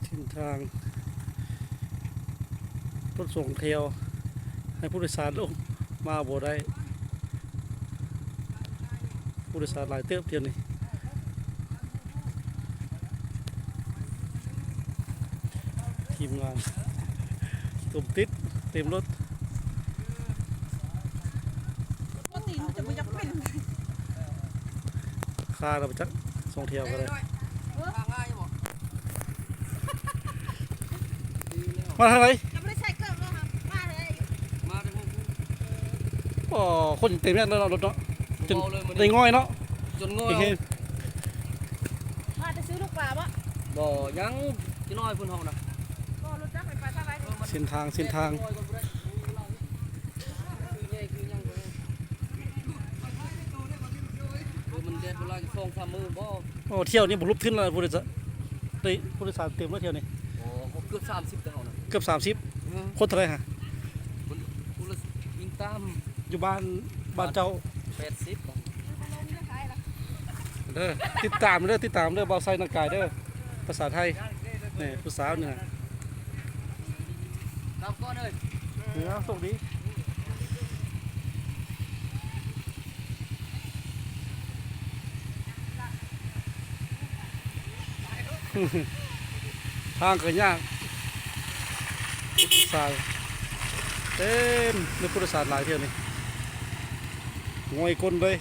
ເສັ້ນທາງລົດສອງແຖວ ໃຫ້ຜູ້ໂດຍສານລົງມາບໍ່ໄດ້ ຜູ້ໂດຍສານຫຼາຍເຕີບທ່ຽວນີ້. ທີມງານຕົມຕິດເຕັມລົດ ປົກກະຕິມັນຈະບໍ່ຢາກເປັນ ຄ່າລະບໍ່ຈັກ ສອງແຖວກໍໄດ້. ມາທາງໃດ? ຍັງບໍ່ໄດ້ໃສ່ເກີບເນາະ ມາເລີຍ. ມາແຕ່ຫົກໂມງ. ໂອ້ ຄົນເຕັມແນ່ນອນເນາະ ລົດເນາະ ຈົນ ເວົ້າເລີຍມື້ນີ້ ໄດ້ງ່ອຍເນາະ ຈົນງ່ອຍ. ເອີ ມາແຕ່ຊື້ລູກປາບໍ່? ບໍ່ ຍັງ ຈັກໜ້ອຍພຸ້ນເຮົານະ. ບໍ່ ລົດຈັກໄປ ໄປທາງໃດ? ເອີ ມັນ ເສັ້ນທາງ ເສັ້ນທາງ ຄືໃຫຍ່ຄືຫຍັງ ເອີ ມັນແດດເວລາສອງສາມມື້ບໍ່? ໂອ້ ທ່ຽວນີ້ບໍ່ຫຼຸບທຶນແລ້ວ ຜູ້ໂດຍສານ ໄດ້ຜູ້ໂດຍສານເຕັມແລ້ວທ່ຽວນີ້. ໂອ້ ເກືອບສາມສິບແລ້ວເຮົານະ ເກືອບສາມສິບ. ເອີ ຄົນເທົ່າໃດຫະ? ຄົນ ຄົນລະ ອີງຕາມ ຢູ່ບ້ານ ບ້ານເຈົ້າ ແປດສິບ. ເດີ ຕິດຕາມເດີ ຕິດຕາມເດີ ບ່າວໄຊ ນັກກາຍເດີ ພາສາໄທ ນີ້ ຜູ້ສາວນີ້ນະ. ກັບກ່ອນເອີຍ ເອີ ໂຊກດີ. ທາງກໍຍາກ ຜູ້ໂດຍສານເຕັມ ມີຜູ້ໂດຍສານຫຼາຍທ່ຽວນີ້ ງ່ອຍກົ້ນເລີຍ.